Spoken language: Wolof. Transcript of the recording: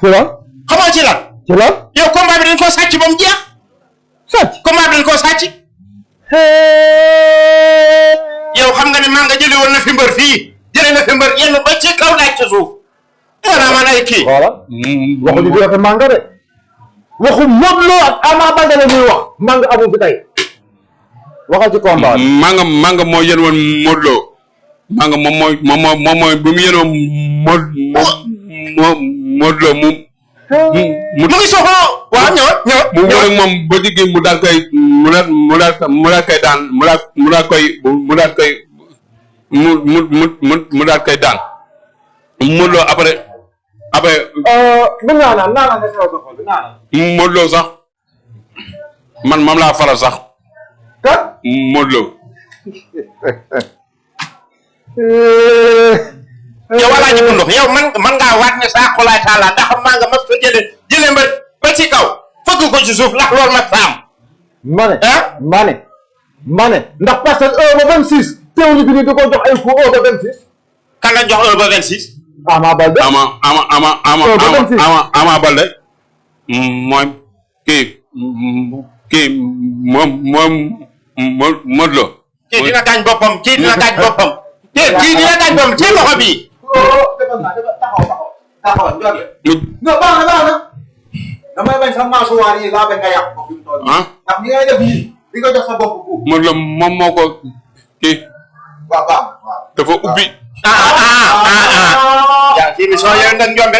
ci lan xamoo ci lan. ci lan. yow combat bi dañ koo sàcc ba mu jeex. sàcc. combat bi dañ koo sàcc. yow xam nga ne maa nga jëlee woon na fi mbër fii jëlee na fi mbër yenn ba ci kaw laaj ci suuf. maanaam man ay kii. voilà. waxuñu fi waxi manga de. waxu Modou Lo ak Ama Baldé la ñuy wax. manga amul fi tey. waxal ci combat bi. manga moo yéen woon Modou Lo. manga moom mooy bi mu yéen woon Modou Lo mu ngi soxla. waaw ñëwaat. mu wër ak moom ba digg mu daal koy koy daan mu daal koy daan Modou Lo après. mën naa naan nga xew sa xol bi naan. Modou Lo sax man moom laa faral sax. kat. Modou Lo. yow wala ji bu ndox yow man ngaa waat ne saa xolaay taala ndax maa nga mas fa jëlee mbër ba ci kaw fëgg ko ci suuf ndax loolu ma saam. ma ne ndax parcelle 1 ba 26 teewlu bi ni da ko jox ay coup 1 ba 26. kan la jox 1 ba 26. Ama Baldé. Ama Baldé. mooy kii moom Modou Lo. kii dina gaañ boppam kii dina gaañ boppam. kii dina gaañ boppam ci loxo bi. taxawal njorle. non baax na. damay bañ sa masuwaar yi laa bañ nga yàq ko fi mu toll nii. ndax ni ngay def nii di nga jox sa bopp ku. Modou Lo moom moo ko kii. waaw. dafa ubbi. yaa ci émission yéen dañ jombe.